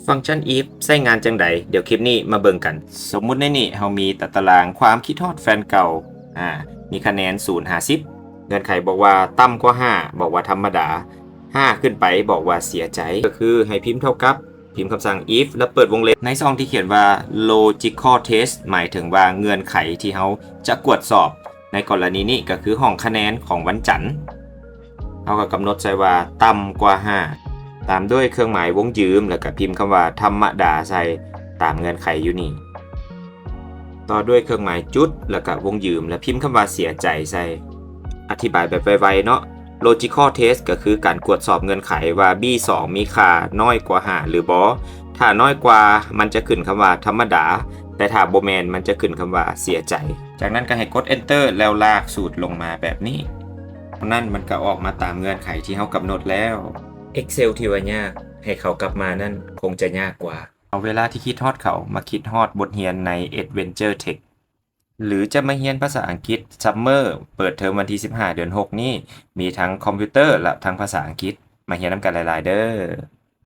ຟັງຊັນ if ໃຊ້ງານຈັ່ງໃດ? ດຽວຄລິບນີ້ມາເບິ່ງກັນ. ສົມມຸດໃນນີ້ເຮົາມີຕາຕະລາງຄວາມຄິດຮອດແຟນເກົ່າ ອາ ມີຄະແນນສູນຫາສິບ ເງື່ອນໄຂບອກວ່າຕ່ຳກວ່າຫ້າ ບອກວ່າທຳມະດາ, ຫ້າຂຶ້ນໄປບອກວ່າເສຍໃຈ. ກໍຄືໃຫ້ພິມເທົ່າກັບ ພິມຄຳສັ່ງ if ແລ້ວເປີດວົງເລັບ ໃນຊ່ອງທີ່ຂຽນວ່າ logical test ໝາຍເຖິງວ່າເງື່ອນໄຂທີ່ເຮົາຈະກວດສອບ. ໃນກໍລະນີນີ້ກໍຄືຫ້ອງຄະແນນຂອງວັນຈັນ. ເຮົາກໍກຳນົດໃສ່ວ່າຕ່ຳກວ່າຫ້າ ຕາມດ້ວຍເຄື່ອງໝາຍວົງຢືມ ແລ້ວກໍພິມຄຳວ່າທຳມະດາໃສ່ຕາມເງື່ອນໄຂຢູ່ນີ້ ຕໍ່ດ້ວຍເຄື່ອງໝາຍຈຸດ ແລ້ວກໍວົງຢືມ ແລ້ວພິມຄຳວ່າເສຍໃຈໃສ່. ອະທິບາຍແບບໄວໆເນາະ, logical test ກໍຄືການກວດສອບເງື່ອນໄຂວ່າ b ສອງ ມີຄ່ານ້ອຍກວ່າຫ້າ ຫຼື ບໍ່. ຖ້ານ້ອຍກວ່າ ມັນຈະຂຶ້ນຄຳວ່າທຳມະດາ, ແຕ່ຖ້າບໍ່ແມ່ນ ມັນຈະຂຶ້ນຄຳວ່າເສຍໃຈ. ຈາກນັ້ນກໍໃຫ້ກົດ enter ແລ້ວລາກສູດລົງມາແບບນີ້. ເທົ່ານັ້ນມັນກໍອອກມາຕາມເງື່ອນໄຂທີ່ເຮົາກຳນົດແລ້ວ. Excel ທີ່ວ່າຍາກ ໃຫ້ເຂົາກັບມານັ້ນຄົງຈະຍາກກວ່າ. ເອົາເວລາທີ່ຄິດຮອດເຂົາມາຄິດຮອດບົດຮຽນໃນ Adventure Tech ຫຼື ຈະມາຮຽນພາສາອັງກິດ Summer ເປີດເທີມວັນທີສິບຫ້າ ເດືອນຫົກນີ້ ມີທັງຄອມພິວເຕີ ແລະ ທັງພາສາອັງກິດ. ມາຮຽນນຳກັນຫຼາຍໆເດີ້.